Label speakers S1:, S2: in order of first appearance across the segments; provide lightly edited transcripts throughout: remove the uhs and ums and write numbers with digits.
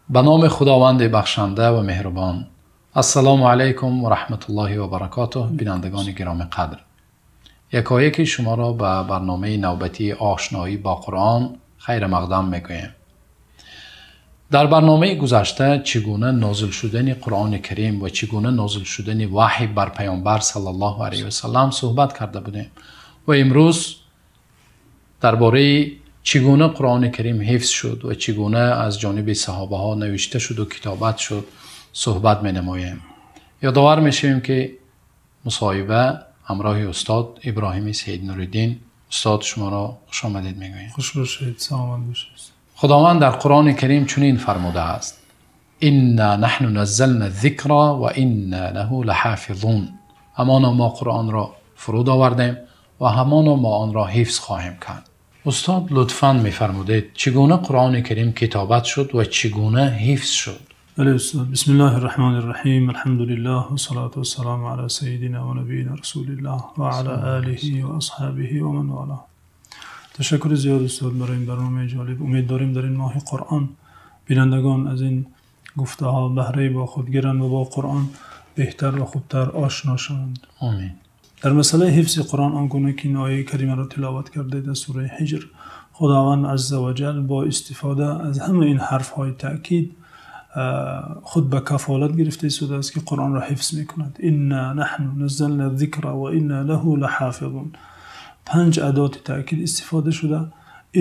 S1: Ба номи Худованди бахшанда ва меҳрубон. Ассалому алайкум ва раҳматуллоҳи ва баракотуҳ. Бинандагони гиромӣ қадр, якояки шуморо ба барномаи навбатии ошноӣ бо Қуръон хайрмақдам мегӯем. Дар барномаи гузашта чӣ гуна нозил шудани Қуръони Карим ва чӣ гуна нозил шудани ваҳй бар Паёмбар саллаллоҳу алайҳи васаллам суҳбат карда будем ва имрӯз дар бораи чӣ гуна Қуръони Карим ҳифз шуд ва чӣ гуна аз ҷониби саҳобаҳо навишта шуд ва китобат шуд суҳбат менамоем. Ёдовар мешавем, ки мусоҳиба ҳамроҳи устод Иброҳим Сайид Нуриддин. Устод, шуморо хуш омадед мегӯем.
S2: Хуш бошед, саломат бошед.
S1: Худованд дар Қуръони Карим чунин фармудааст: «Инна наҳну наззалназ-зикра ва инна лаҳу лаҳофизун». Ҳамоно мо Қуръонро фуруд овардем ва ҳамоно мо онро ҳифз хоҳем кард. Устод, лутфан мефармудед, чӣ гуна Қуръони Карим китобат шуд ва чӣ гуна ҳифз шуд?
S2: Бале устод, бисмиллоҳир раҳмонир раҳим, алҳамдулиллоҳ вассалоту вассалому ало саййидино ва набиййино расулиллоҳ ва ало олиҳи ва асҳобиҳи ва ман волоҳ. Ташаккур зиёд устод барои ин барномаи ҷолиб. Умед дорем, дар ин моҳи Қуръон бинандагон аз ин гуфтаҳо баҳрае бо худ гиранд ва бо Қуръон беҳтар ва хубтар ошно шаванд.
S1: Омин.
S2: Дар масъалаи ҳифзи Қуръон, он гуна ки ин ояи каримаро тиловат кардед аз сураи Ҳиҷр, Худованд азза ва ҷалл бо истифода аз ҳамаи ин ҳарфҳои таъкид худ ба кафолат гирифтааст, ки Қуръонро ҳифз мекунад. Инна наҳну наззалназ-зикра ва инна лаҳу лаҳофизун. Панҷ адоти таъкид истифода шуда,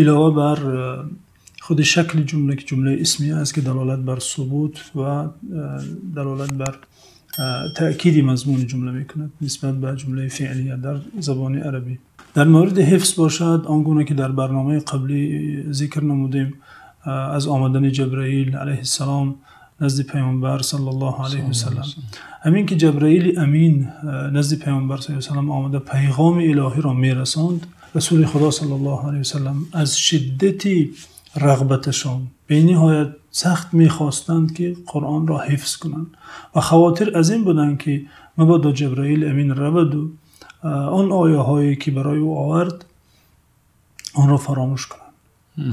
S2: илова бар худи шакли ҷумла, ки ҷумлаи исмия аст, ки далолат бар субут ва далолат бар таъкиди мазмуни ҷумла мекунад нисбат ба ҷумлаи феълия дар забони арабӣ. Дар мавриди ҳифз бошад, он гуна ки дар барномаи қаблӣ зикр намудем, аз омадани Ҷабраил алайҳиссалом назди Паёмбар саллаллоҳу алайҳи васаллам. Ҳамин ки Ҷабраили Амин назди Паёмбар саллаллоҳу алайҳи васаллам омада паёми илоҳиро мерасонд, Расули Худо саллаллоҳу алайҳи васаллам аз шиддати рағбаташон бениҳоят сахт мехостанд, ки Қуръонро ҳифз кунанд ва хотир аз ин буданд, ки мабодо Ҷабраили Амин равад ва он оятҳое ки барои ӯ овард, онро фаромӯш кунанд.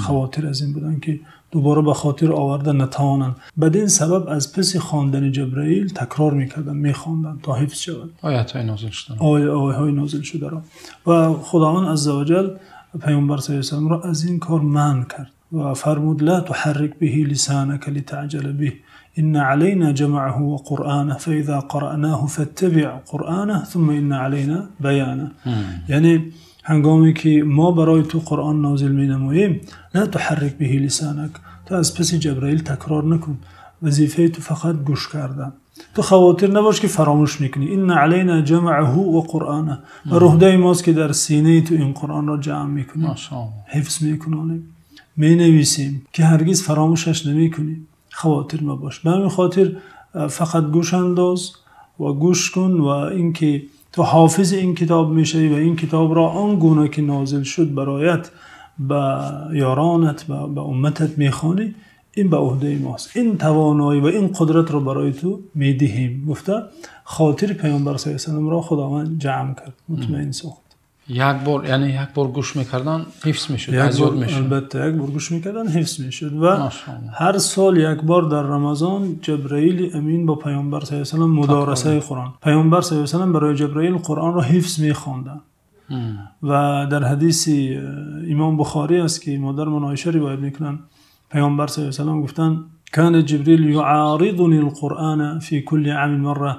S2: Хотир аз ин буданд, ки дубора ба хотир оварда натавонанд. Бад-ин сабаб аз паси хондани Ҷабраил такрор мекарданд, мехонданд то ҳифз шавад.
S1: Оятҳои нозил шуда.
S2: Оятҳои нозил шударо. Ва Худованд азза ва ҷалл Паёмбар саллаллоҳу алайҳи васалламро аз ин кор манъ кард ва фармуд: «Ла туҳаррик биҳи лисонака литаъҷала биҳи, инна алайно ҷамъаҳу ва қуръонаҳу фаизо қараъноҳу фаттабиъ қуръонаҳу сумма инна алайно баёнаҳ». Яъне ҳангоме ки мо барои ту Қуръон нозил менамоем, ла туҳаррик биҳи лисонак, ту аз паси Ҷабраил такрор накун, вазифаи ту фақат гӯш кардан. Ту хотир набош, ки фаромӯш мекунӣ. Инна алайно ҷамъаҳу ва қуръонаҳ, бар уҳдаи мост, ки дар синаи ту ин Қуръонро ҷамъ мекунем, ҳифз мекунем, менависем, ки ҳаргиз фаромӯшаш намекунӣ. Хотир мабош. Ба ҳамин хотир фақат гӯш андоз ва гӯш кун ва инки ту ҳофизи ин китоб мешавӣ ва ин китобро он гуна ки нозил шуд бароят, ба ёронат, ба умматат мехонӣ, ин ба уҳдаи мост. Ин тавоноӣ ва ин қудратро барои ту медиҳем. Гуфта хотири Паёмбар саллаллоҳу алайҳи васалламро Худованд ҷамъ кард, мутмаин сохт.
S1: Як бор, яъне як бор гӯш мекарданд, ҳифз мешуд, аз ёд мешуд.
S2: Албатта, як бор гӯш мекарданд, ҳифз мешуд ва ҳар сол як бор дар Рамазон Ҷабраили Амин бо Паёмбар саллаллоҳу алайҳи васаллам мудорасаи Қуръон. Паёмбар саллаллоҳу алайҳи васаллам барои Ҷабраил Қуръонро ҳифз мехонданд. Ва дар ҳадиси Имом Бухорӣ аст, ки модарамон Оиша ривоят мекунанд, Паёмбар саллаллоҳу алайҳи васаллам гуфтанд: «Кана Ҷабраил юъаризуни ал-Қуръона фи кулли ъамин марра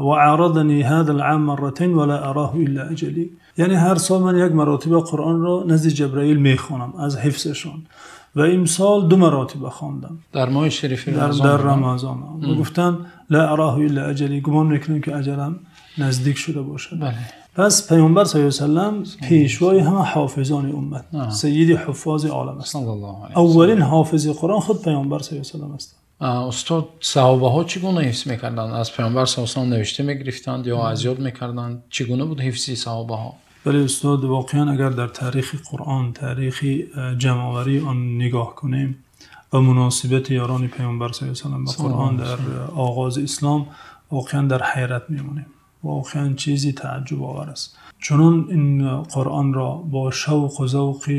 S2: ва ъаразани ҳазал ъам марратайн ва ла ароҳу илла аҷали». Яъне ҳар сол ман як маротиба Қуръонро назди Ҷабраил мехонам аз ҳифзашон ва имсол ду маротиба хондам.
S1: Дар моҳи шарифи Рамазон.
S2: Дар Рамазон. Ва гуфтанд: «Ла ароҳу илла аҷали», гумон мекунам, ки аҷалам наздик шуда бошад. Пас Паёмбар саллаллоҳу алайҳи васаллам пешвои ҳама ҳофизони уммат, саййиди ҳуффози олам аст. Аввалин ҳофизи Қуръон худ Паёмбар саллаллоҳу алайҳи васаллам аст.
S1: Устод, саҳобаҳо чӣ гуна ҳифз мекарданд? Аз Паёмбар саллаллоҳу алайҳи васаллам навишта мегирифтанд ё аз ёд мекарданд? Чӣ гуна буд ҳифзи саҳобаҳо?
S2: Бале устод, воқеан агар дар таърихи Қуръон, таърихи ҷамъоварии он нигоҳ кунем ва муносибати ёрони Паёмбар саллаллоҳу алайҳи васаллам ба Қуръон дар оғози ислом, воқеан дар ҳайрат мемонем. Воқеан чизи тааҷҷубовар аст. Чунон ин Қуръонро бо шавқу завқи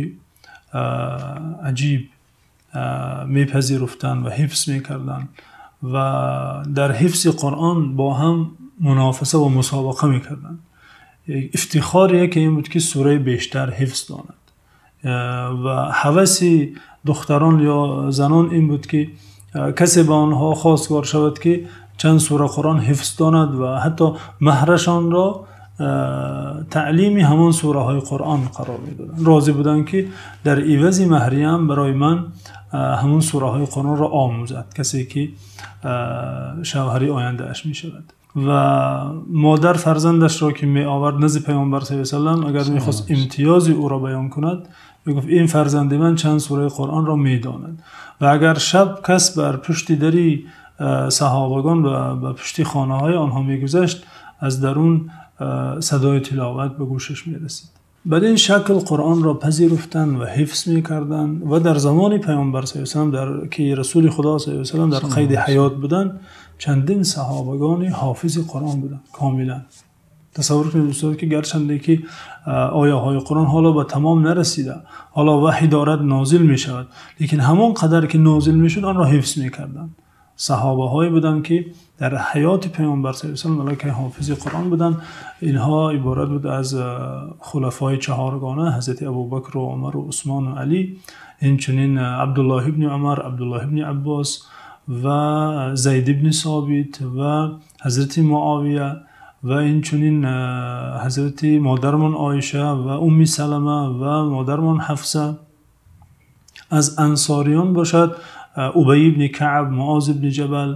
S2: аҷиб мепазируфтанд ва ҳифз мекарданд ва дар ҳифзи Қуръон бо ҳам мунофиса ва мусобиқа мекарданд. Ифтихори яке ин буд, ки сураи бештар ҳифз донад, ва ҳаваси духтарон ё занон ин буд, ки касе ба онҳо хостгор шавад, ки чанд сураи Қуръон ҳифз донад ва ҳатто меҳрашонро таълими ҳамон сураҳои Қуръон қарор медоданд. Розӣ буданд, ки дар ивази меҳрия ҳам барои ман ҳамон сураҳои Қуръонро омӯзад, касе ки шавҳари ояндааш мешавад. Ва модар фарзандашро ки меовард назди Паёмбар саллаллоҳу алайҳи васаллам, агар мехост имтиёзи ӯро баён кунад, мегуфт: ин фарзанди ман чанд сураи Қуръонро медонад. Ва агар шаб кас бар пушти дари саҳобагон ва ба пушти хонаҳои онҳо мегузашт, аз дарун садои тиловат ба гӯшаш мерасид. Ба ин шакл Қуръонро пазируфтанд ва ҳифз мекарданд ва дар замони Паёмбар саллаллоҳу алайҳи васаллам, дар ки Расули Худо саллаллоҳу алайҳи васаллам дар қайди ҳаёт буданд, чандин саҳобагони ҳофизи Қуръон буданд комилан. Тасаввур кунед дӯстон, ки гарчанде ки оятҳои Қуръон ҳоло ба тамом нарасида, ҳоло ваҳй дорад нозил мешавад, лекин ҳамон қадар ки нозил мешуд онро ҳифз мекарданд. Саҳобаҳое буданд, ки дар ҳаёти Паёмбар саллаллоҳу алайҳи васаллам аллакай ҳофизи Қуръон буданд. Инҳо иборат буд аз хулафои чаҳоргона: Ҳазрати Абӯбакр ва Умар ва Усмон ва Алӣ, инчунин Абдуллоҳ ибни Умар, Абдуллоҳ ибни Аббос ва Зайд ибни Собит ва Ҳазрати Муовия ва инчунин Ҳазрати модарамон Оиша ва Умми Салама ва модарамон Ҳафса. Аз ансориён бошад Убай ибни Каъб, Муоз ибни Ҷабал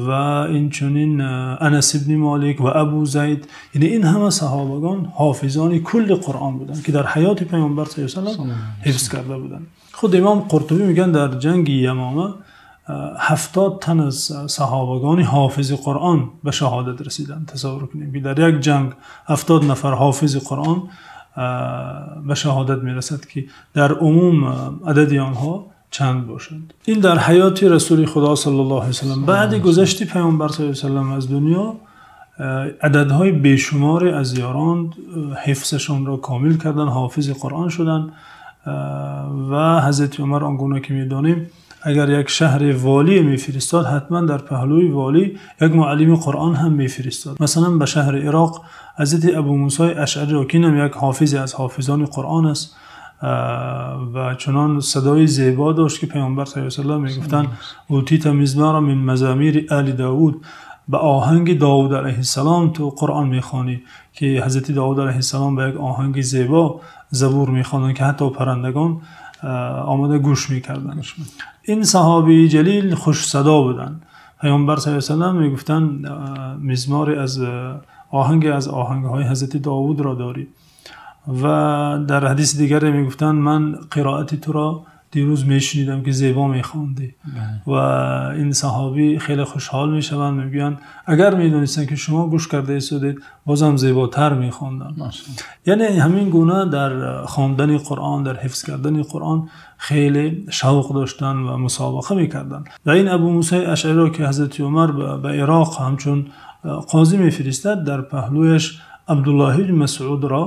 S2: ва инчунин Анас ибни Молик ва Абу Зайд. Яъне ин ҳама саҳобагон ҳофизони кулли Қуръон буданд, ки дар ҳаёти Паёмбар саллаллоҳу алайҳи васаллам ҳифз карда буданд. Худ Имом Қуртубӣ мегӯянд, дар ҷанги Ямома 70 тан аз саҳобагони ҳофизи Қуръон ба шаҳодат расиданд. Тасаввур кунем, ки дар як ҷанг 70 нафар ҳофизи Қуръон ба шаҳодат мерасад, ки дар умум адади онҳо чанд бошанд. Ин дар ҳаёти Расули Худо саллаллоҳу алайҳи васаллам. Баъди гузашти Паёмбар саллаллоҳу алайҳи васаллам аз дунё, ададҳои бешуморе аз ёрон ҳифзашонро комил карданд, ҳофизи Қуръон шуданд. Ва Ҳазрати Умар он гуна ки медонем, агар як шаҳр волӣ мефиристод, ҳатман дар паҳлӯи волӣ як муаллими Қуръон ҳам мефиристод. Масалан ба шаҳри Ироқ Ҳазрати Абӯ Мӯсои Ашъарӣ, ки ин ҳам як ҳофизе аз ҳофизони Қуръон аст ва чунон садои зебо дошт, ки Паёмбар саллаллоҳу алайҳи васаллам мегуфтанд: «Утита мизмаран мин мазамири оли Довуд», ба оҳанги Довуд алайҳиссалом ту Қуръон мехонӣ, ки Ҳазрати Довуд алайҳиссалом ба як оҳанги зебо Забур мехонданд, ки ҳатто паррандагон омада гӯш мекарданд. Ин саҳобии ҷалил хушсадо буданд. Паёмбар саллаллоҳу алайҳи васаллам мегуфтанд: мизморе аз оҳанге аз оҳангҳои Ҳазрати Довудро дорӣ. Ва дар ҳадиси дигаре мегуфтанд: ман қироати туро дирӯз мешунидам, ки зебо мехондӣ. Ва ин саҳобӣ хеле хушҳол мешаванд, мегӯянд: агар медонистам, ки шумо гӯш карда истодед, боз ҳам зеботар мехондам. Яъне ҳамин гуна дар хондани Қуръон, дар ҳифз кардани Қуръон хеле шавқ доштанд ва мусобиқа мекарданд. Ва ин Абӯ Мӯсои Ашъариро, ки Ҳазрати Умар ба Ироқ ҳамчун қозӣ мефиристад, дар паҳлӯяш Абдуллоҳ ибни Масъудро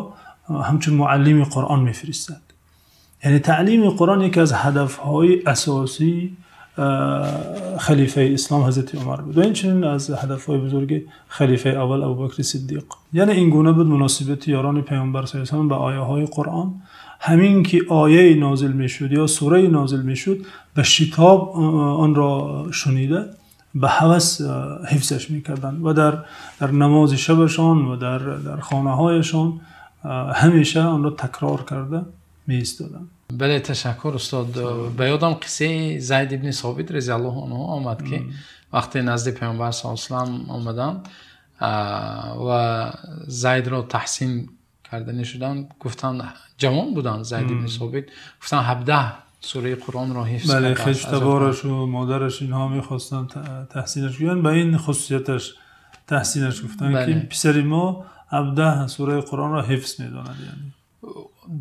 S2: ҳамчун муаллими Қуръон мефиристад. Яъне таълими Қуръон яке аз ҳадафҳои асосии халифаи Ислом Ҳазрати Умар буд ва инчунин аз ҳадафҳои бузурги халифаи аввал Абӯбакри Сиддиқ. Яъне ин гуна буд муносибати ёрони Паёмбар саллаллоҳу алайҳи васаллам ба оятҳои Қуръон. Ҳамин ки ояе нозил мешуд ё сурае нозил мешуд, ба шитоб онро шунида, ба ҳавас ҳифзаш мекарданд ва дар намози шабашон ва дар хонаҳояшон ҳамеша онро такрор карда меистоданд.
S1: Бале, ташаккур устод. Ба ёдам қиссаи Зайд ибни Собит разияллоҳу анҳу омад, ки вақте назди Паёмбар саллаллоҳу алайҳи васаллам омаданд ва Зайдро таҳсин карданӣ шуданд, гуфтанд, ҷавон буданд Зайд ибни Собит, гуфтанд 17 сураи Қуръонро ҳифз
S2: кардааст. Бале, хешутабораш ва модараш инҳо мехостанд таҳсинаш кунанд, ба ин хусусияташ таҳсинаш гуфтанд, ки писари мо 17 сураи Қуръонро ҳифз медонад. Яъне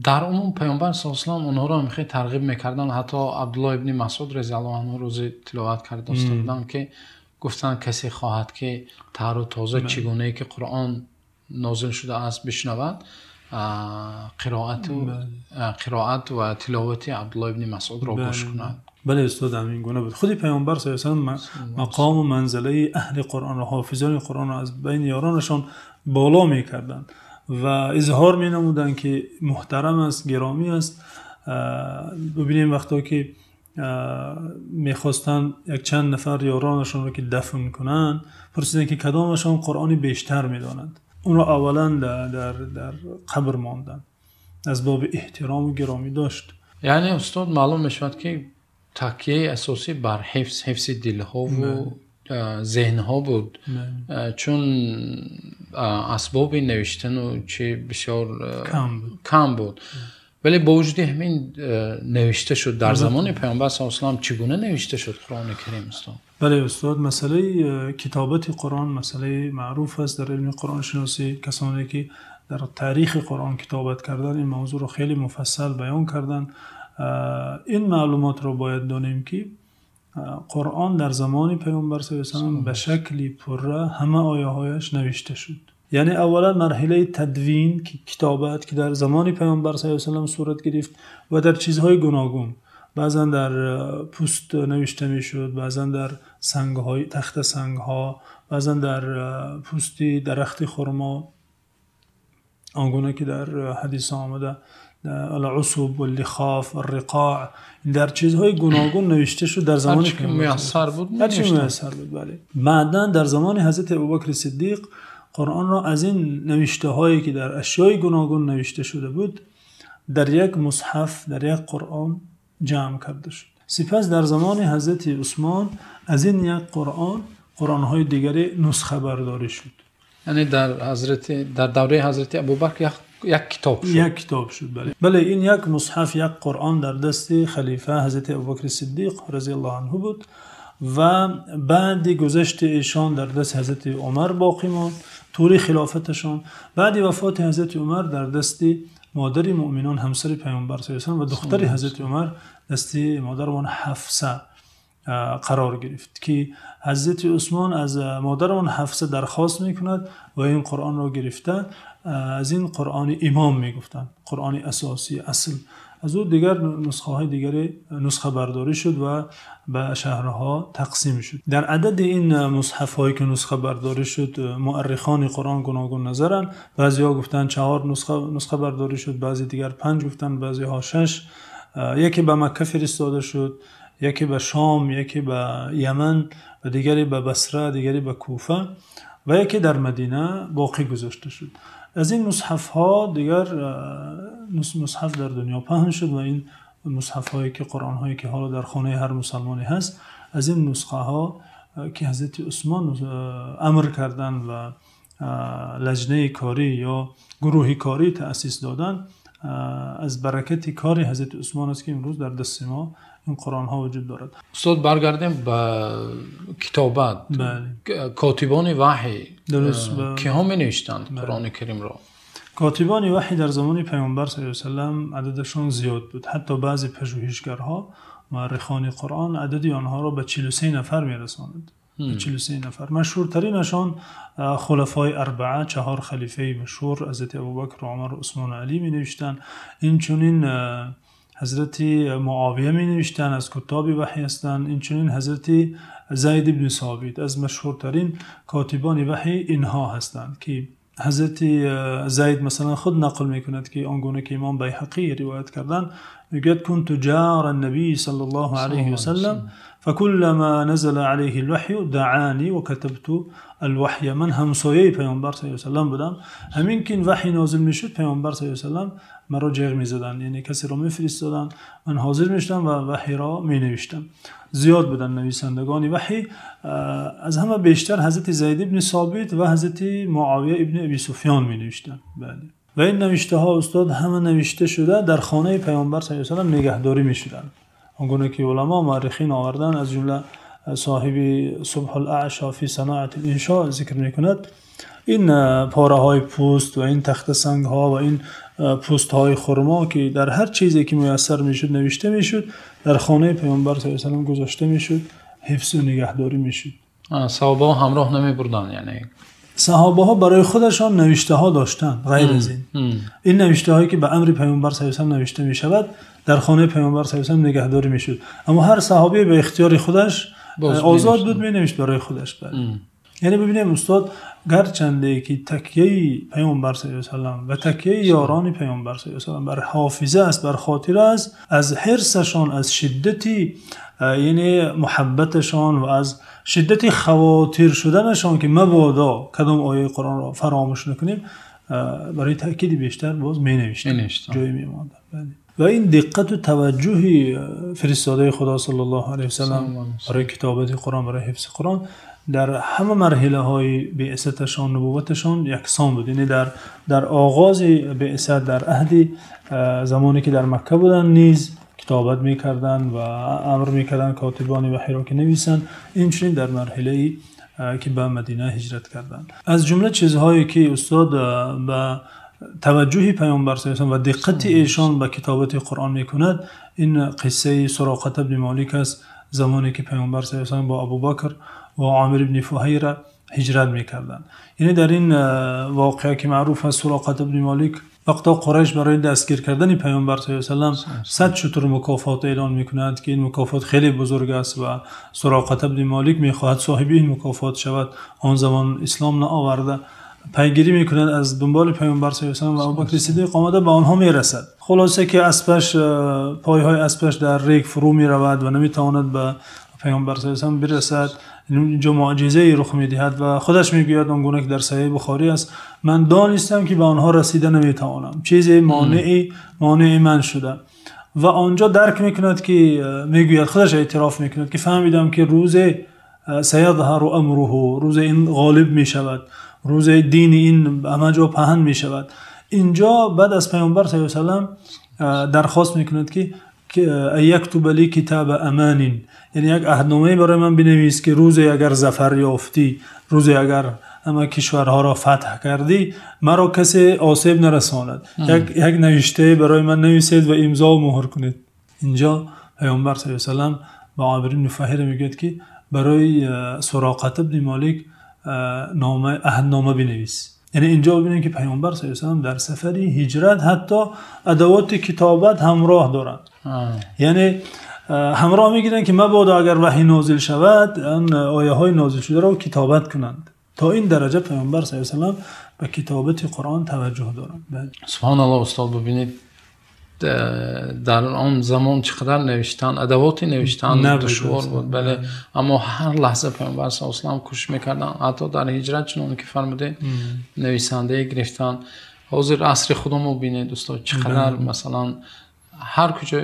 S1: дар умум Паёмбар саллаллоҳу алайҳи васаллам онҳоро хеле тарғиб мекарданд. Ҳатто Абдуллоҳ ибни Масъуд разияллоҳу анҳу рӯзе тиловат карда буданд, ки гуфтанд касе хоҳад ки тару тоза чӣ гуна ки Қуръон нозил шудааст бишнавад, қироат ва тиловати Абдуллоҳ ибни Масъудро гӯш кунад.
S2: Бале устод, ҳамин гуна буд. Худи Паёмбар саллаллоҳу алайҳи васаллам мақом ва манзилаи аҳли Қуръонро, ҳофизони Қуръонро аз байни ёронашон боло мекарданд ва изҳор менамуданд, ки муҳтарам аст, гиромӣ аст. Бубинем вақте ки мехостанд як чанд нафар ёронашонро ки дафн кунанд, пурсиданд ки кадомашон Қуръони бештар медонанд. Онро аввалан дар қабр монданд аз боби эҳтиром ва гиромӣ дошт.
S1: Яъне устод, маълум мешавад ки такяи асосӣ бар ҳифзи дилҳо ва зеҳнҳо буд, чун асбоби навиштан ва чӣ бисёр кам буд. Вале бо вуҷуди ҳамин навишта шуд. Дар замони Паёмбар саллаллоҳу алайҳи васаллам чӣ гуна навишта шуд Қуръони Карим устод?
S2: Бале устод, масъалаи китобати Қуръон масъалаи маъруф аст дар илми Қуръоншиносӣ. Касоне ки дар таърихи Қуръон китобат карданд, ин мавзӯъро хеле муфассал баён карданд. Ин маълумотро бояд донем, ки Қуръон дар замони Паёмбар саллаллоҳу алайҳи васаллам ба шакли пурра ҳама ояҳояш навишта шуд. Яъне аввалан марҳилаи тадвин, ки китобат, ки дар замони Паёмбар саллаллоҳу алайҳи васаллам сурат гирифт ва дар чизҳои гуногун, баъзан дар пӯст навишта мешуд, баъзан дар сангҳои тахта сангҳо, баъзан дар пӯсти дарахти хурмо, он гуна ки дар ҳадис омада, العصب واللخاف والرقاع، дар чизҳои гуногун навишта шуд дар замони
S1: ҳар чи муяссар буд.
S2: Ҳар чи муяссар буд, бале. Баъдан дар замони Ҳазрати Абӯбакр Сиддиқ Қуръонро аз ин навиштаҳое ки дар ашёи гуногун навишта шуда буд, дар як мусҳаф, дар як Қуръон ҷамъ карда шуд. Сипас дар замони Ҳазрати Усмон аз ин як Қуръон Қуръонҳои дигаре нусхабардорӣ шуд.
S1: Яъне дар давраи Ҳазрати Абӯбакр як китоб шуд.
S2: Як китоб шуд, бале. Бале, ин як мусҳаф, як Қуръон дар дасти халифа Ҳазрати Абӯбакр Сиддиқ разияллоҳу анҳу буд ва баъди гузашти эшон дар дасти Ҳазрати Умар боқӣ монд тӯли хилофаташон. Баъди вафоти Ҳазрати Умар дар дасти модари муъминон, ҳамсари Паёмбар саллаллоҳу алайҳи васаллам ва духтари Ҳазрати Умар, дасти модарамон Ҳафса қарор гирифт, ки Ҳазрати Усмон аз модарамон Ҳафса дархост мекунад ва ин Қуръонро гирифта аз ин Қуръони имом мегуфтанд, Қуръони асосӣ, асл. Аз ӯ дигар нусхаҳои дигаре нусхабардорӣ шуд ва ба шаҳрҳо тақсим шуд. Дар адади ин мусҳафҳое ки нусхабардорӣ шуд, муаррихони Қуръон гуногун назаранд. Баъзеҳо гуфтанд 4 нусхабардорӣ шуд, баъзе дигар 5 гуфтанд, баъзеҳо 6. Яке ба Макка фиристода шуд, яке ба Шом, яке ба Яман ва дигаре ба Басра, дигаре ба Куфа ва яке дар Мадина боқӣ гузошта шуд. Аз ин мусҳафҳо дигар мусҳаф дар дунё паҳн шуд ва ин мусҳафҳое ки Қуръонҳое ки ҳоло дар хонаи ҳар мусалмоне ҳаст, аз ин нусхаҳо ки Ҳазрати Усмон амр карданд ва лаҷнаи корӣ ё гурӯҳи корӣ таъсис доданд, аз баракати кори Ҳазрати Усмон аст ки имрӯз дар дасти мо ин Қуръонҳо вуҷуд дорад.
S1: Устод, баргардем ба китобат. Котибони ваҳй киҳо менавиштанд Қуръони Каримро?
S2: Котибони ваҳй дар замони Паёмбар саллаллоҳу алайҳи васаллам ададашон зиёд буд. Ҳатто баъзе пажӯҳишгарҳо, муаррихони Қуръон адади онҳоро ба 43 нафар мерасонанд. 43 нафар. Машҳуртаринашон хулафои арбаа, 4 халифаи машҳур, Ҳазрати Абӯбакр, Умар, Усмон ва Алӣ менавиштанд. Инчунин Ҳазрати Муовия менавиштанд, аз китоби ваҳй ҳастанд. Инчунин Ҳазрати Зайд ибн Собит аз машҳуртарин котибони ваҳй инҳо ҳастанд, ки Ҳазрати Зайд масалан худ нақл мекунад, ки он гуна ки Имом Байҳақӣ ривоят карданд, мегӯяд: кунту ҷора набӣ саллаллоҳу алайҳи васаллам факулламо назала алайҳи алваҳю даъанӣ ва катабту алваҳя. Ман ҳамсояи Паёмбар саллаллоҳу алайҳи васаллам будам, ҳамин ки ин ваҳй нозил мешуд, Паёмбар саллаллоҳу алайҳи васаллам маро ҷеғ мезаданд, яъне касеро мефиристоданд, ман ҳозир мешудам ва ваҳйро менавиштам. Зиёд буданд нависандагони ваҳй. Аз ҳама бештар Ҳазрати Зайд ибн Собит ва Ҳазрати Муовия ибн Абӣ Суфён менавиштанд. Бале. Ва ин навиштаҳо устод ҳама навишта шуда дар хонаи Паёмбар саллаллоҳу алайҳи васаллам нигаҳдорӣ мешуданд. Он гуна ки уламо муаррихин оварданд, аз ҷумла соҳиби Субҳ ал-Аъшо фи саноати ал-иншо зикр мекунад, ин пораҳои пӯст ва ин тахтасангҳо ва ин пӯстҳои хурмо ки дар ҳар чизе ки муяссар мешуд навишта мешуд, дар хонаи Паёмбар саллаллоҳу алайҳи васаллам гузошта мешуд, ҳифз ва нигаҳдорӣ мешуд.
S1: Саҳобаҳо ҳамроҳ намебурданд, яъне
S2: саҳобаҳо барои худашон навиштаҳо доштанд ғайр аз ин. Ин навиштаҳое ки ба амри Паёмбар саллаллоҳу алайҳи васаллам навишта мешавад, Дар хонаи Паёмбар саллаллоҳу алайҳи васаллам нигаҳдорӣ мешуд. Аммо ҳар саҳобӣ ба ихтиёри худаш озод буд, менавишт барои худаш. Яъне бибинем устод, гарчанде ки такяи Паёмбар саллаллоҳу алайҳи васаллам ва такяи ёрони Паёмбар саллаллоҳу алайҳи васаллам бар ҳофиза аст, бар хотира аст, аз ҳирсашон, аз шиддати яъне муҳаббаташон ва аз шиддати хавотир шуданашон, ки мабодо кадом ояи Қуръонро фаромӯш накунем, барои таъкиди бештар боз менавиштанд, ҷое мемонданд. Ва ин диққату таваҷҷӯҳи фиристодаи Худо саллаллоҳу алайҳи васаллам барои китобати Қуръон, барои ҳифзи Қуръон дар ҳама марҳилаҳои биъсаташон, нубувваташон яксон буд. Яъне дар оғози биъсат, дар аҳди замоне ки дар Макка буданд, низ китобат мекарданд ва амр мекарданд котибони ваҳйро ки нависанд. Инчунин дар марҳилае ки ба Мадина ҳиҷрат карданд. Аз ҷумла чизҳое ки устод ба таваҷҷӯҳи Паёмбар саллаллоҳу алайҳи васаллам ва диққати эшон ба китобати Қуръон мекунад, ин қиссаи Суроқа ибни Молик аст. Замоне ки Паёмбар саллаллоҳу алайҳи васаллам бо Абӯбакр ва Омир ибни Фуҳайра ҳиҷрат мекарданд. Яъне дар ин воқеа ки маъруф аст, Суроқа ибни Молик вақте Қурайш барои дастгир кардани Паёмбар саллаллоҳу алайҳи васаллам 100 шутур мукофот эълон мекунад, ки ин мукофот хеле бузург аст ва Суроқа ибни Молик мехоҳад соҳиби ин мукофот шавад. Он замон ислом наоварда, пайгирӣ мекунад аз дунболи Паёмбар саллаллоҳу алайҳи васаллам ва Абӯбакри Сиддиқ омада ба онҳо мерасад. Хулоса ки аспаш, пойҳои аспаш дар рег фурӯ меравад ва наметавонад ба Паёмбар саллаллоҳу алайҳи васаллам бирасад. Инҷо мӯъҷизае рух медиҳад ва худаш мегӯяд, он гуна ки дар Саҳеҳи Бухорӣ аст: ман донистам ки ба онҳо расида наметавонам, чизе монеи ман шуда. Ва онҷо дарк мекунад ки мегӯяд, худаш эътироф мекунад ки фаҳмидам ки рӯзе саядҳару амруҳу, рӯзе ин ғолиб мешавад, рӯзе дини ин ҳама ҷо паҳн мешавад. Инҷо баъд аз Паёмбар саллаллоҳу алайҳи васаллам дархост мекунад ки яктуб ли китаба аманин, яъне як аҳдномае барои ман бинавис ки рӯзе агар зафар ёфтӣ, рӯзе агар ҳама кишварҳоро фатҳ кардӣ, маро касе осеб нарасонад. Як навиштае барои ман нависед ва имзо ва муҳр кунед. Инҷо Паёмбар саллаллоҳу алайҳи васаллам ба Омир ибни Фуҳайра мегӯяд ки барои Суроқа ибни Молик аҳднома бинавис. Яъне инҷо бибинем ки Паёмбар саллаллоҳу алайҳи васаллам дар сафари ҳиҷрат ҳатто адавоти китобат ҳамроҳ доранд. Яъне ҳамроҳ мегиранд ки мабодо агар ваҳй нозил шавад, он ояҳои нозил шударо китобат кунанд. То ин дараҷа Паёмбар саллаллоҳу алайҳи васаллам ба китобати Қуръон таваҷҷӯҳ доранд.
S1: Субҳоналлоҳ. Устод, бибинед дар он замон чӣ қадар навиштан, адавоти навиштан душвор буд. Бале, аммо ҳар лаҳза Паёмбар саллаллоҳу алайҳи васаллам кӯшиш мекарданд, ҳатто дар ҳиҷрат чунон ки фармудед нависандае гирифтанд. Ҳозир асри худамон бинед устод, чӣ қадар масалан ҳар куҷо,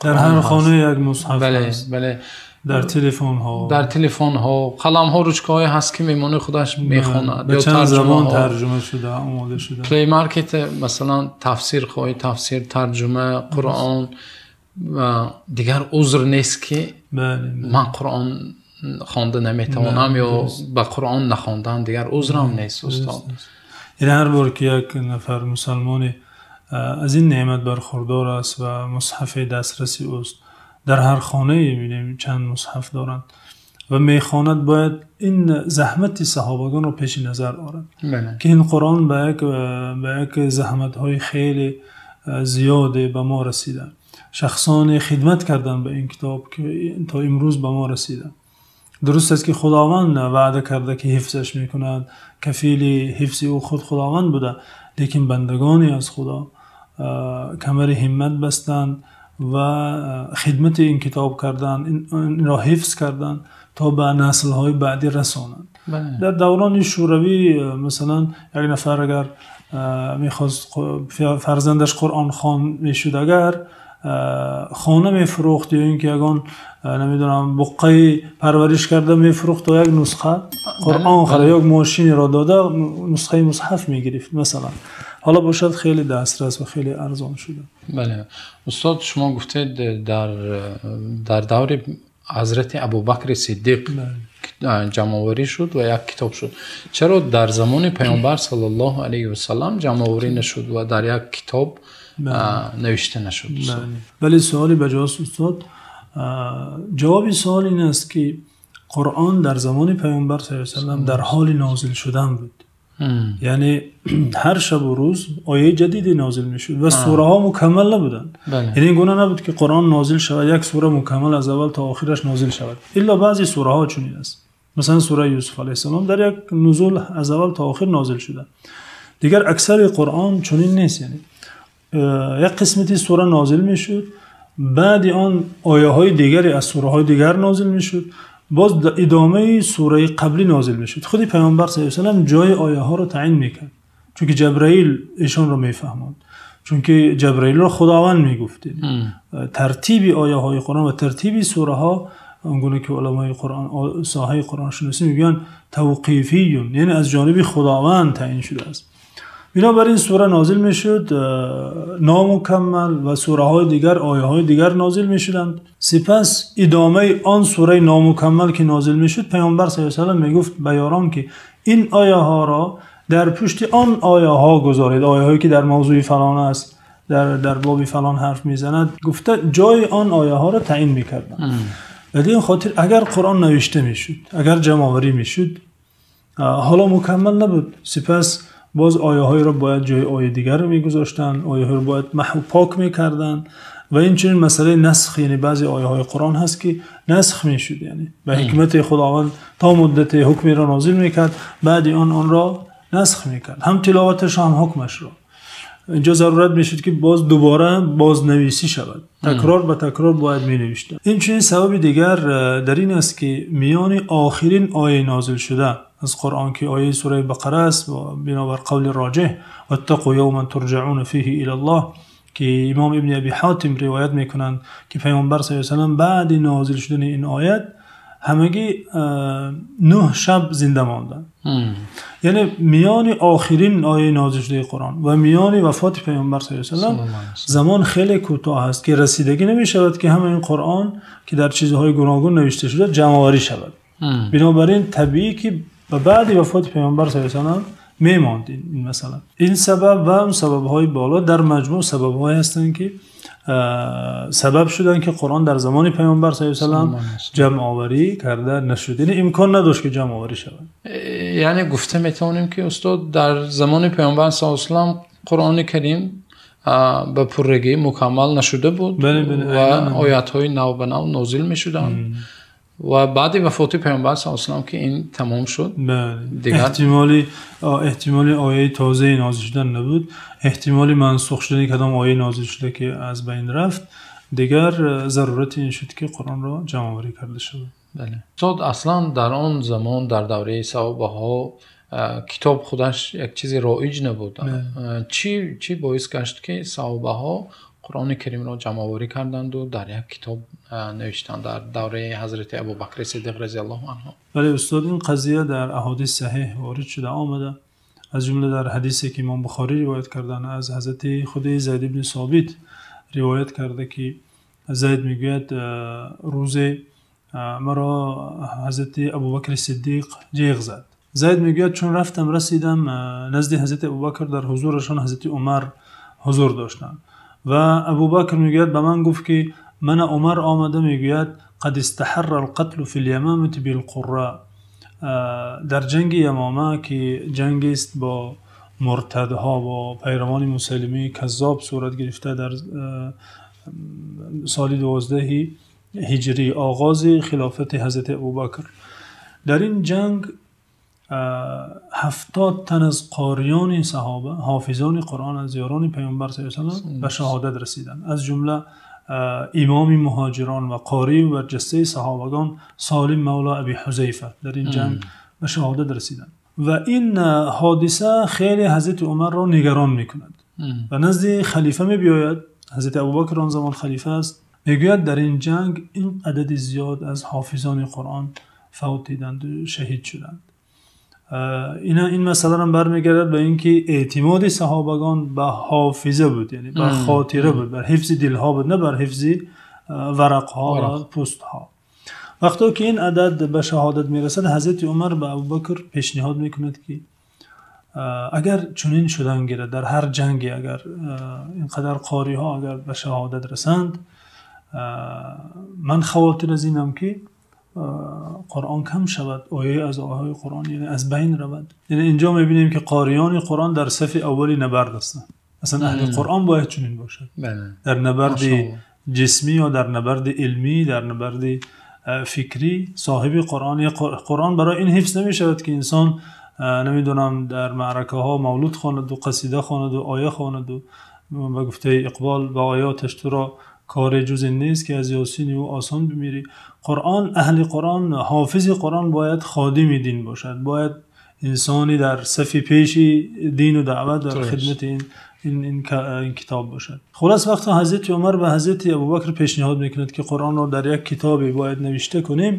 S2: дар ҳар хона як мусҳаф аст.
S1: Бале,
S2: дар телефонҳо,
S1: дар телефонҳо, қаламҳо, ручкаҳое ҳаст ки мемонад худаш мехонад.
S2: Ба чанд забон тарҷума шуда, омода шуда.
S1: Play Market масалан тафсир хоҳӣ, тафсир, тарҷума, Қуръон, ва дигар узр нест ки ман Қуръон хонда наметавонам ё ба Қуръон нахондан, дигар узрам нест устод.
S2: Яъне ҳар бор ки як нафар мусалмоне аз ин неъмат бархурдор аст ва мусҳафи дастраси ӯст, дар ҳар хонае мебинем чанд мусҳаф доранд ва мехонад, бояд ин заҳмати саҳобагонро пеши назар орад ки ин Қуръон ба як заҳматҳои хеле зиёде ба мо расида. Шахсоне хидмат карданд ба ин китоб ки то имрӯз ба мо расида. Дуруст аст ки Худованд ваъда карда ки ҳифзаш мекунад, кафили ҳифзи ӯ худ Худованд буда, лекин бандагоне аз Худо камари ҳиммат бастанд ва хидмати ин китоб карданд, инро ҳифз карданд то ба наслҳои баъдӣ расонанд. Дар даврони Шӯравӣ масалан як нафар агар мехост фарзандаш Қуръонхон мешуд, агар хона мефурӯхт ё ин ки ягон намедонам буққаи парвариш карда мефурӯхт, то як нусха Қуръон харад, як мошинеро дода нусхаи мусҳаф мегирифт масалан. Ҳоло бошад хеле дастрас ва хеле арзон шуда.
S1: Бале устод, шумо гуфтед дар даври ҳазрати Абӯбакри Сиддиқ ҷамъоварӣ шуд ва як китоб шуд. Чаро дар замони Паёмбар саллаллоҳу алайҳи васаллам ҷамъоварӣ нашуд ва дар як китоб навишта нашуд?
S2: Бале, суоли баҷост устод. Ҷавоби суол ин аст ки Қуръон дар замони Паёмбар саллаллоҳу алайҳи васаллам дар ҳоли нозил шудан буд. Яъне ҳар шабу рӯз ояи ҷадиде нозил мешуд ва сураҳо мукаммал набуданд. Яъне ин гуна набуд, ки Қуръон нозил шавад, як сура мукаммал аз аввал то охираш нозил шавад. Илло баъзе сураҳо чунин аст. Масалан, сураи Юсуф алайҳиссалом дар як нузул аз аввал то охир нозил шуда. Дигар аксари Қуръон чунин нест. Яъне як қисмати сура нозил мешуд, баъд он ояҳои дигаре аз сураҳои дигар нозил мешуд, боз идомаи сураи қаблӣ нозил мешуд. Худи Паёмбар саллаллоҳу алайҳи васаллам ҷои ояҳоро таъйин мекард, чунки Ҷабраил эшонро мефаҳмонд, чунки Ҷабраилро Худованд мегуфт. Тартиби ояҳои Қуръон ва тартиби сураҳо он гуна ки уламои Қуръон, соҳаи Қуръоншиносӣ мегӯянд, тавқифӣ, яъне аз ҷониби Худованд таъйин шудааст. Бинобар ин сура нозил мешуд номукаммал ва сураҳои дигар, ояҳои дигар нозил мешуданд. Сипас идомаи он сураи номукаммал ки нозил мешуд, Паёмбар саллаллоҳу алайҳи васаллам мегуфт ба ёрон, ки ин ояҳоро дар пушти он ояҳо гузоред, ояҳое ки дар мавзӯи фалон аст, дар боби фалон ҳарф мезанад, гуфта ҷои он ояҳоро таъйин мекарданд. Ба ин хотир агар Қуръон навишта мешуд, агар ҷамъоварӣ мешуд, ҳоло мукаммал набуд. Сипас боз ояҳоеро бояд ҷои ояи дигар мегузоштанд, ояҳоро бояд маҳв пок мекарданд ва инчунин масъалаи насх, яъне баъзе ояҳои Қуръон ҳаст ки насх мешуд, яъне ба ҳикмати Худованд то муддате ҳукмеро нозил мекард, баъд онро насх мекард, ҳам тиловаташ ҳам ҳукмашро. Инҷо зарурат мешуд ки боз дубора бознависӣ шавад, такрор ба такрор бояд менавиштанд. Инчунин сабаби дигар дар ин аст, ки миёни охирин ояи нозил шуда аз Қуръон, ки ояи сураи Бақара аст, бинобар қавли роҷеҳ ваттақу явман турҷаъуна фиҳи илаллоҳ, ки имом Ибни Абӣ Ҳотим ривоят мекунанд, ки Паёмбар саллаллоҳу алайҳи васаллам баъди нозил шудани ин оят ҳамагӣ 9 шаб зинда монданд. Яъне миёни охирин ояи нозил шудаи Қуръон ва миёни вафоти Паёмбар саллаллоҳу алайҳи васаллам замон хеле кӯтоҳ аст, ки расидагӣ намешавад ки ҳама ин Қуръон ки дар чизҳои гуногун навишта шуда ҷамъоварӣ шавад. Бинобар ин табиӣ ки ба баъди вафоти Паёмбар саллаллоҳу алайҳи васаллам мемонд ин масъала. Ин сабаб ва сабабҳои боло дар маҷмӯъ сабабҳое ҳастанд, ки сабаб шуданд, ки Қуръон дар замони Паёмбар саллаллоҳу алайҳи васаллам ҷамъоварӣ карда нашуд. Яъне имкон надошт ки ҷамъоварӣ шавад.
S1: Яъне гуфта метавонем, ки устод, дар замони Паёмбар саллаллоҳу алайҳи васаллам Қуръони Карим ба пуррагӣ мукаммал нашуда буд ва оятҳои нав ба нав нозил мешуданд. Ва баъди вафоти Паёмбар саллаллоҳу алайҳи васаллам ки ин тамом шуд,
S2: дигар эҳтимоли ояи тозае нозил шудан набуд, эҳтимоли мансух шудани кадом ояи нозил шуда ки аз байн рафт, дигар зарурати ин шуд, ки Қуръонро ҷамъоварӣ карда шавад.
S1: Бале. Устод, аслан дар он замон, дар давраи саҳобаҳо, китоб худаш як чизи роиҷ набуд. Чӣ боис гашт, ки саҳобаҳо Қуръони Каримро ҷамъоварӣ карданд ва дар як китоб навиштанд дар давраи ҳазрати Абӯбакри Сиддиқ разияллоҳу анҳу?
S2: Бале устод, ин қазия дар аҳодиси саҳеҳ ворид шуда омада, аз ҷумла дар ҳадисе ки имом Бухорӣ ривоят карданд, аз ҳазрати худи Зайд ибни Собит ривоят карда, ки Зайд мегӯяд: рӯзе маро ҳазрати Абӯбакри Сиддиқ ҷеғ зад. Зайд мегӯяд: чун рафтам расидам назди ҳазрати Абӯбакр, дар ҳузурашон ҳазрати Умар ҳузур доштанд ва Абӯбакр мегӯяд ба ман гуфт, ки ман Умар омада мегӯяд: қад истаҳарра ал-қатлу фил-ямамати бил-қурра. Дар ҷанги Ямома, ки ҷангест бо муртадҳо, бо пайравони Мусайлимаи Каззоб сурат гирифта дар соли 12 ҳиҷрӣ, оғози хилофати ҳазрати Абӯбакр, дар ин ҷанг 70 тан аз қориёни саҳоба, ҳофизони Қуръон, аз ёрони Паёмбар саллаллоҳу алайҳи васаллам ба шаҳодат расиданд. Аз ҷумла имоми муҳоҷирон ва қорӣ ва ҷастаи саҳобагон Солим мавло Абӣ Ҳузайфа дар ин ҷанг ба шаҳодат расиданд. Ва ин ҳодиса хеле ҳазрати Умарро нигарон мекунад ва назди халифа мебиёяд. Ҳазрати Абӯбакр он замон халифа аст. Мегӯяд дар ин ҷанг ин адади зиёд аз ҳофизони Қуръон фавтиданд ва шаҳид шуданд. Ин масъала ҳам бармегардад ба инки эътимоди саҳобагон ба ҳофиза буд, яъне ба хотира буд, бар ҳифзи дилҳо буд, на бар ҳифзи варақҳо ва пӯстҳо. Вақте ки ин адад ба шаҳодат мерасад, ҳазрати Умар ба Абӯбакр пешниҳод мекунад, ки агар чунин шудан гирад, дар ҳар ҷанге агар инқадар қориҳо агар ба шаҳодат расанд, ман хавотир аз инам, ки Қуръон кам шавад, ояе аз оятҳои Қуръон яъне аз байн равад. Яъне инҷо мебинем, ки қориёни Қуръон дар сафи аввали набард ҳастанд. Аслан аҳли Қуръон бояд чунин бошад. Дар набарди ҷисмӣ ё дар набарди илмӣ, дар набарди фикрӣ соҳиби Қуръон. Қуръон барои ин ҳифз намешавад, ки инсон намедонам дар маъракаҳо мавлуд хонад ва қасида хонад ва оя хонад ва ба гуфтаи Иқбол ба оятҳояш туро коре ҷуз ин нест, ки аз Ёсин ӯ осон бимирӣ. Қуръон, аҳли Қуръон, ҳофизи Қуръон бояд ходими дин бошад, бояд инсоне дар сафи пеши дин ва даъват дар хидмати ин китоб бошад. Хулоса вақте Ҳазрати Умар ба Ҳазрати Абӯбакр пешниҳод мекунад, ки Қуръонро дар як китобе бояд навишта кунем,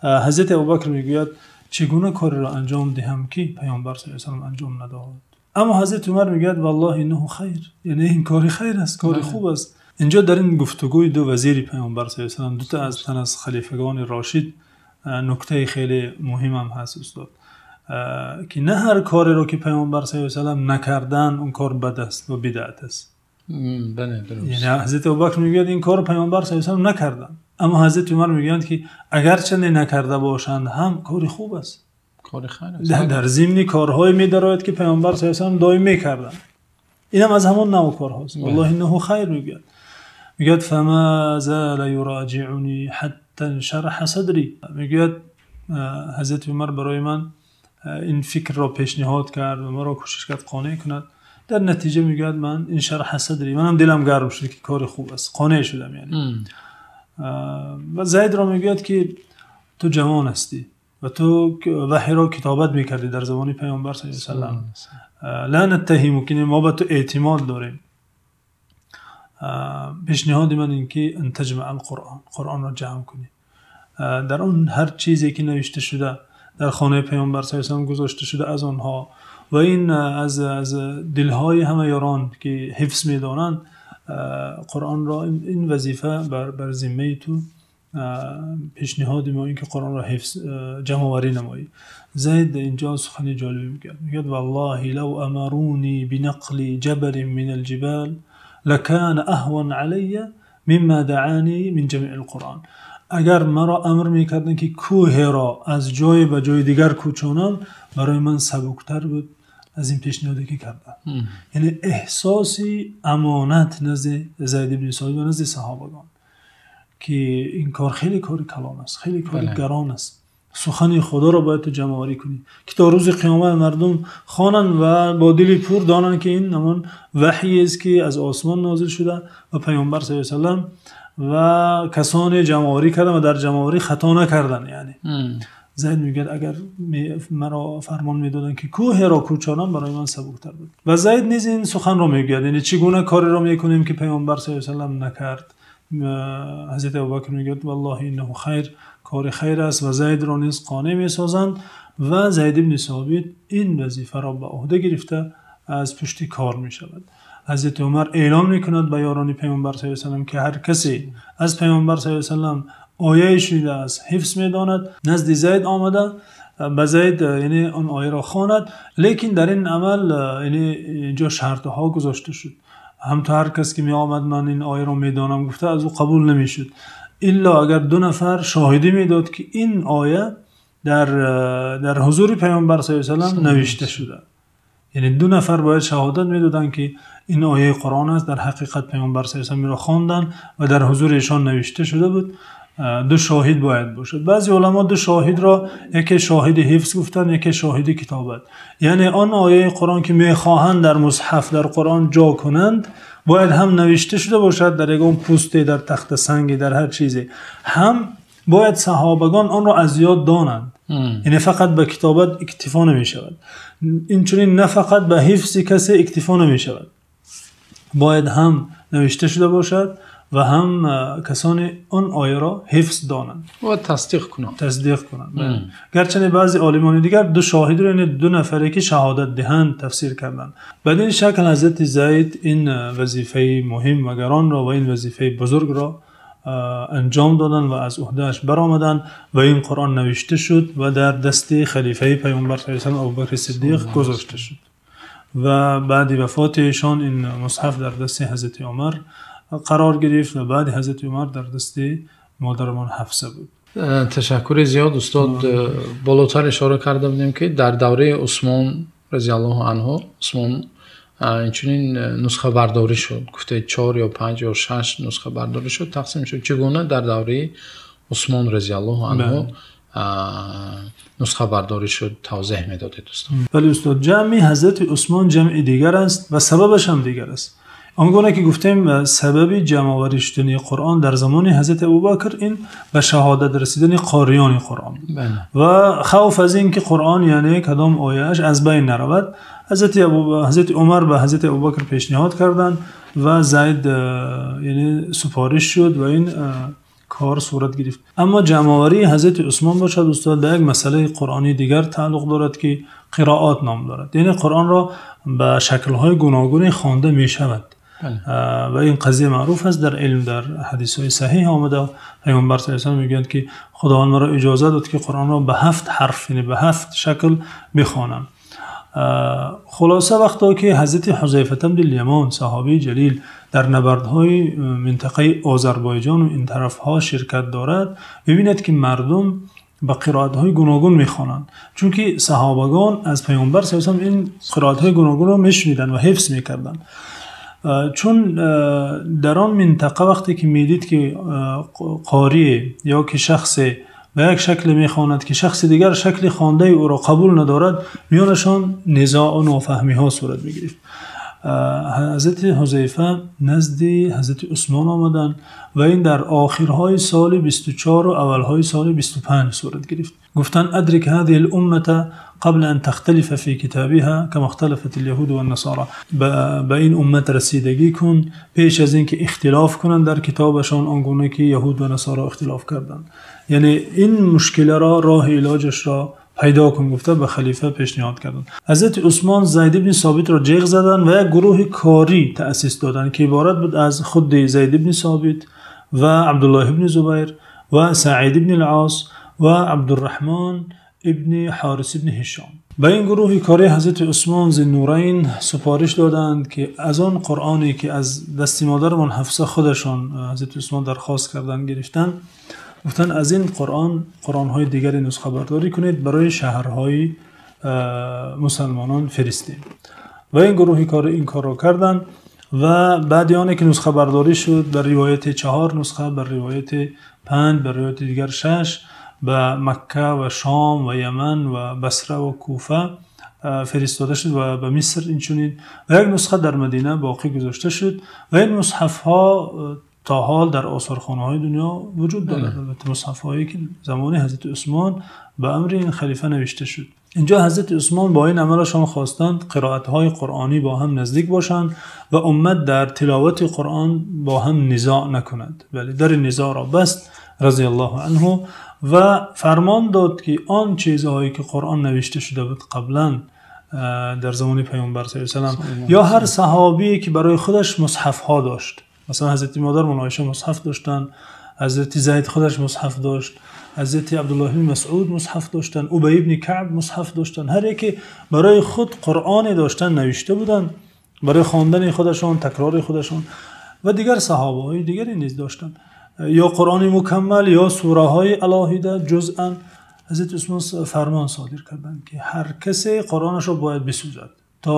S2: Ҳазрати Абӯбакр мегӯяд чӣ гуна кореро анҷом диҳам, ки Паёмбар саллаллоҳу алайҳи васаллам анҷом надод? Аммо Ҳазрати Умар мегӯяд валлоҳи иннаҳу хайр, яъне ин кори хайр аст, кори хуб аст. Инҷо дар ин гуфтугӯи ду вазири Паёмбар саллаллоҳу алайҳи васаллам, ду та аз тан аз халифагони рошид, нукта хеле муҳим ҳам ҳаст устод, ки на ҳар кореро ки Паёмбар саллаллоҳу алайҳи васаллам накарданд он кор бад аст ва бидъат аст.
S1: Бале, дуруст.
S2: Яъне Ҳазрати Абӯбакр мегӯяд ин корро Паёмбар саллаллоҳу алайҳи васаллам накарданд, аммо Ҳазрати Умар мегӯянд, ки агарчи накарда бошанд ҳам кори хуб аст,
S1: кори хайр аст.
S2: Дар зимни корҳое медарояд, ки Паёмбар саллаллоҳу алайҳи васаллам доим мекарданд. Ин ҳам аз ҳамон навъ корҳост. Валлоҳи иннаҳу хайр мегӯяд. Мегӯяд фама зала юроҷиъуни ҳатта иншараҳа садри. Мегӯяд Ҳазрати Умар барои ман ин фикрро пешниҳод кард ва маро кӯшиш кард қонеъ кунад. Дар натиҷа мегӯяд ман иншараҳа садри, манам дилам гарм шуд, ки кори хуб аст, қонеъ шудам. Яъне ва Зайдро мегӯяд, ки ту ҷавон ҳастӣ ва ту ваҳйро китобат мекардӣ дар замони Паёмбар саллаллоҳу алайҳи васаллам. ла наттаҳимук, мо ба ту эътимод дорем. Пешниҳоди ман ин ки ан таҷмаъ ал-Қуръон, Қуръонро ҷамъ кунӣ. Дар он ҳар чизе ки навишта шуда дар хонаи Паёмбар саллаллоҳу алайҳи васаллам гузошта шуда аз онҳо ва ин аз дилҳои ҳама ёрон ки ҳифз медонанд Қуръонро, ин вазифа бар зиммаи ту. Пешниҳоди мо ин ки Қуръонро ҳифз ҷамъоварӣ намоӣ. Зайд инҷо сухани ҷолибе мегӯяд. Мегӯяд валлоҳи лав амаруни бинақли ҷабалин минал ҷибал лакана аҳвана алайя мимма даъани мин ҷамъил Қуръон. Агар маро амр мекарданд, ки кӯҳеро аз ҷое ба ҷои дигар кӯчонам, барои ман сабуктар буд аз ин пешниҳоде ки карданд. Яъне эҳсоси амонат назди Зайд ибн Собит ва назди саҳобагон, ки ин кор хеле кори калон аст, хеле кори гарон аст. Сухани Худоро бояд ту ҷамъоварӣ кунӣ, ки то рӯзи қиёмат мардум хонанд ва бо дили пур донанд, ки ин ҳамон ваҳйе аст, ки аз осмон нозил шуда ва Паёмбар саллаллоҳу алайҳи васаллам ва касоне ҷамъоварӣ карданд ва дар ҷамъоварӣ хато накарданд. Яъне Зайд мегӯяд агар маро фармон медоданд, ки кӯҳеро кӯчонам, барои ман сабуктар буд. Ва Зайд низ ин суханро мегӯяд, яъне чӣ гуна кореро мекунем, ки Паёмбар саллаллоҳу алайҳи васаллам накард. Ҳазрати Абӯбакр мегӯяд валлоҳи иннаҳу хайр, кори хайр аст ва Зайдро низ қонеъ месозанд ва Зайд ибн Собит ин вазифаро ба уҳда гирифта аз пушти кор мешавад. Ҳазрати Умар эълон мекунад ба ёрони Паёмбар саллаллоҳу алайҳи васаллам, ки ҳар касе аз Паёмбар саллаллоҳу алайҳи васаллам ояе шунидааст, ҳифз медонад, назди Зайд омада ба Зайд яъне он ояро хонад. Лекин дар ин амал яъне инҷо шартҳо гузошта шуд. Ҳам то ҳар кас ки меомад ман ин ояро медонам гуфта аз ӯ қабул намешуд, илло агар ду нафар шоҳидӣ медод, ки ин оя дар ҳузури Паёмбар саллаллоҳу алайҳи васаллам навишта шуда. Яъне ду нафар бояд шаҳодат медоданд, ки ин ояи Қуръон аст, дар ҳақиқат Паёмбар саллаллоҳу алайҳи васаллам инро хонданд ва дар ҳузури эшон навишта шуда буд. Ду шоҳид бояд бошад. Баъзе уламо ду шоҳидро яке шоҳиди ҳифз гуфтанд, яке шоҳиди китобат. Яъне он ояи Қуръон ки мехоҳанд дар мусҳаф дар Қуръон ҷо кунанд, бояд ҳам навишта шуда бошад дар як пӯсте, дар тахтасанге, дар ҳар чизе, ҳам бояд саҳобагон онро аз ёд донанд. Яъне фақат ба китобат иктифо намешавад. Инчунин на фақат ба ҳифзи касе иктифо намешавад, бояд ҳам навишта шуда бошад ва ҳам касоне он ояро ҳифз донанд
S1: ва тасдиқ кунанд.
S2: Тасдиқ кунанд. Гарчанде баъзе олимони дигар ду шоҳидро, яъне ду нафаре ки шаҳодат диҳанд, тафсир карданд. Ба ин шакл Ҳазрати Зайд ин вазифаи муҳим ва гаронро ва ин вазифаи бузургро анҷом доданд ва аз уҳдааш баромаданд ва ин Қуръон навишта шуд ва дар дасти халифаи Паёмбар саллаллоҳу алайҳи васаллам Абӯбакри Сиддиқ гузошта шуд ва баъди вафоти эшон ин мусҳаф дар дасти Ҳазрати Умар қарор гирифт ва баъди Ҳазрати Умар дар дасти модарамон Ҳафса буд.
S1: Ташаккури зиёд устод. Болотар ишора карда будем, ки дар давраи Усмон разияллоҳу анҳу, Усмон инчунин нусхабардорӣ шуд. Гуфте 4 ё 5 ё 6 нусхабардорӣ шуд, тақсим шуд. Чӣ гуна дар давраи Усмон разияллоҳу анҳу нусхабардорӣ шуд, тавзеҳ медодед устод?
S2: Бале устод, ҷамъи ҳазрати Усмон ҷамъи дигар аст ва сабабаш ҳам дигар аст. Он гуна ки гуфтем, сабаби ҷамъоварӣ шудани Қуръон дар замони ҳазрати Абӯбакр ин ба шаҳодат расидани қориёни Қуръон ва хавф аз ин ки Қуръон, яъне кадом ояаш аз байн наравад, ҳазрати Умар ба ҳазрати Абӯбакр пешниҳод карданд ва Зайд яъне супориш шуд ва ин кор сурат гирифт. Аммо ҷамъоварии ҳазрати Усмон бошад устод, ба як масъалаи қуръонии дигар тааллуқ дорад, ки қироат ном дорад. Яъне Қуръонро ба шаклҳои гуногун хонда мешавад. Ва ин қазия маъруф аст дар илм, дар ҳадисҳои саҳеҳ омада. Паёмбар саллаллоҳу алайҳи васаллам мегӯянд, ки Худованд маро иҷоза дод, ки Қуръонро ба 7 ҳарф, яъне ба 7 шакл бихонам. Хулоса, вақте ки ҳазрати Ҳузайфа ибни Ямон, саҳобии ҷалил, дар набардҳои минтақаи Озарбойҷон ва ин тарафҳо ширкат дорад, мебинад, ки мардум ба қироатҳои гуногун мехонанд, чунки саҳобагон аз паёмбар саллаллоҳу алайҳи васаллам ин қироатҳои гуногунро мешуниданд ва ҳифз мекарданд. Чун дар он минтақа вақте ки медид, ки қорӣ ё ки шахсе ба як шакл мехонад, ки шахси дигар шакли хондаи ӯро қабул надорад, миёнашон низоъ ва нофаҳмиҳо сурат мегирифт. Ҳазрати Ҳузайфа назди ҳазрати Усмон омаданд ва ин дар охирҳои соли 24 ва аввалҳои соли 25 сурат гирифт. Гуфтанд: أدرك هذه الأمة قبل أن تختلف في كتابها كما اختلفت اليهود والنصارى. Ба ин уммат расидагӣ кун пеш аз инки ихтилоф кунанд дар китобашон, он гуна ки яҳуд ва насоро ихтилоф карданд. Яъне ин мушкиларо, роҳи илоҷашро пайдо кун, гуфта ба халифа пешниҳод карданд. Ҳазрати Усмон Зайд ибни Собитро ҷеғ заданд ва як гурӯҳи корӣ таъсис доданд, ки иборат буд аз худи Зайд ибни Собит ва Абдуллоҳ ибни Зубайр ва Саид ибни Ос ва Абдурраҳмон ибни Ҳорис ибни Ҳишом. Ба ин гурӯҳи корӣ ҳазрати Усмон Зиннурайн супориш доданд, ки аз он Қуръоне ки аз дасти модарамон Ҳафса худашон ҳазрати Усмон дархост карданд, гирифтанд, гуфтанд: аз ин Қуръон қуръонҳои дигаре нусхабардорӣ кунед, барои шаҳрҳои мусалмонон фиристем. Ва ин гурӯҳи корӣ ин корро карданд ва баъди оне ки нусхабардорӣ шуд, бар ривояти 4 нусха, бар ривояти 5, бар ривояти дигар 6 ба Макка ва Шом ва Яман ва Басра ва Куфа фиристода шуд ва ба Миср инчунин, ва як нусха дар Мадина боқӣ гузошта шуд. Ва ин мусҳафҳо то ҳол дар осорхонаҳои дунё вуҷуд дорад. Албатта мусҳафҳое ки замони ҳазрати Усмон ба амри ин халифа навишта шуд. Инҷо ҳазрати Усмон бо ин амалашон хостанд қироатҳои қуръонӣ бо ҳам наздик бошанд ва уммат дар тиловати Қуръон бо ҳам низоъ накунад. Бале, дар низоъро баст разияллоҳу анҳу ва фармон дод, ки он чизҳое ки Қуръон навишта шуда буд қаблан дар замони паёмбар саллаллоҳу алайҳи васаллам, ё ҳар саҳобие ки барои худаш мусҳафҳо дошт, масалан ҳазрати модарамон Оиша мусҳаф доштанд, ҳазрати Зайд худаш мусҳаф дошт, ҳазрати Абдуллоҳ ибни Масъуд мусҳаф доштанд, Убай ибни Каъб мусҳаф доштанд. Ҳар яке барои худ Қуръоне доштанд, навишта буданд барои хондани худашон, такрори худашон, ва дигар саҳобаҳои дигаре низ доштанд, ё Қуръони мукаммал ё сураҳои алоҳида ҷузъан. ҳазрати Усмон фармон содир карданд, ки ҳар касе Қуръонашро бояд бисӯзад то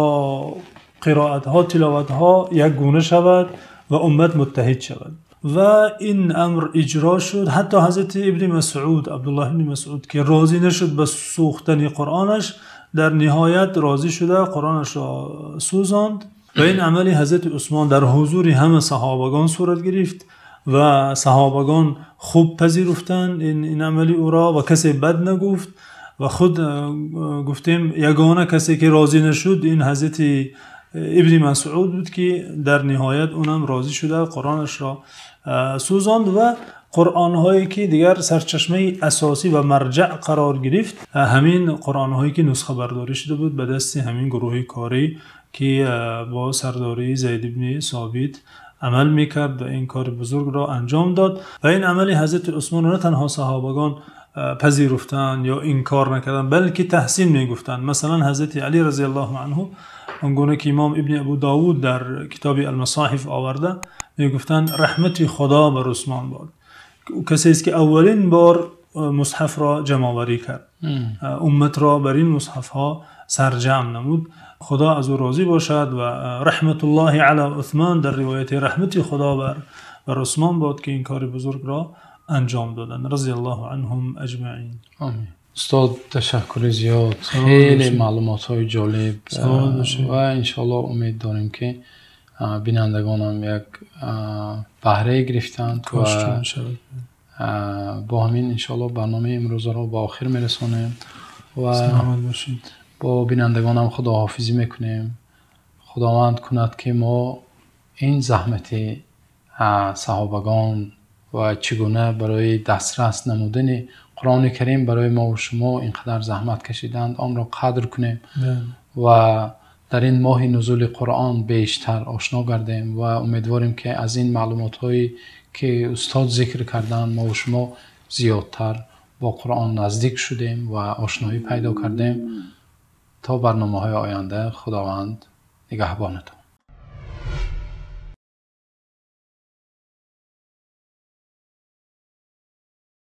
S2: қироатҳо, тиловатҳо якгуна шавад ва уммат муттаҳид шавад. Ва ин амр иҷро шуд. Ҳатто ҳазрати ибни Масъуд, Абдуллоҳ ибни Масъуд, ки розӣ нашуд ба сӯхтани Қуръонаш, дар ниҳоят розӣ шуда Қуръонашро сӯзонд. Ва ин амали ҳазрати Усмон дар ҳузури ҳама саҳобагон сурат гирифт ва саҳобагон хуб пазируфтанд ин амали ӯро ва касе бад нагуфт. Ва худ гуфтем ягона касе ки розӣ нашуд ин ҳазрати ибни Масъуд буд, ки дар ниҳоят унам розӣ шуда Қуръонашро сӯзонд. Ва қуръонҳое ки дигар сарчашмаи асосӣ ва марҷаъ қарор гирифт, ҳамин қуръонҳое ки нусхабардорӣ шуда буд ба дасти ҳамин гурӯҳи корӣ, ки бо сардории Зайд ибни Собит амал мекард ва ин кори бузургро анҷом дод. Ва ин амали ҳазрати Усмонро на танҳо саҳобагон пазируфтанд ё инкор накарданд, балки таҳсин мегуфтанд. Масалан ҳазрати Алӣ разияллоҳу анҳу, он гуна ки имом ибни Абу Довуд дар китоби Алмасоҳиф оварда, мегуфтанд: раҳмати Худо бар Усмон бод, касест ки аввалин бор мусҳафро ҷамъоварӣ кард, умматро бар ин мусҳафҳо сарҷамъ намуд. Худо аз ӯ розӣ бошад ва раҳматуллоҳи ало Усмон, дар ривояте раҳмати Худо бар Усмон бод, ки ин кори бузургро анҷом доданд. Разияллоҳу анҳум аҷмаин.
S1: Омин. Устод, ташаккури зиёд, хеле маълумотҳои ҷолиб ва иншоаллоҳ умед дорем, ки бинандагонам як баҳрае гирифтанд ва бо ҳамин иншоаллоҳ барномаи имрӯзаро ба охир мерасонем ва бо бинандагонам худоҳофизӣ мекунем. Худованд кунад, ки мо ин заҳмати саҳобагон ва чӣ гуна барои дастрас намудани Қуръони Карим барои мо ва шумо ин қадар заҳмат кашиданд, онро қадр кунем ва дар ин моҳи нузули Қуръон бештар ошно гардем ва умедворем, ки аз ин маълумотҳое, ки устод зикр карданд, мо ва шумо зиёдтар бо Қуръон наздик шудем ва ошноӣ пайдо кардем. То барномаҳои оянда, Худованд нигаҳбонатон.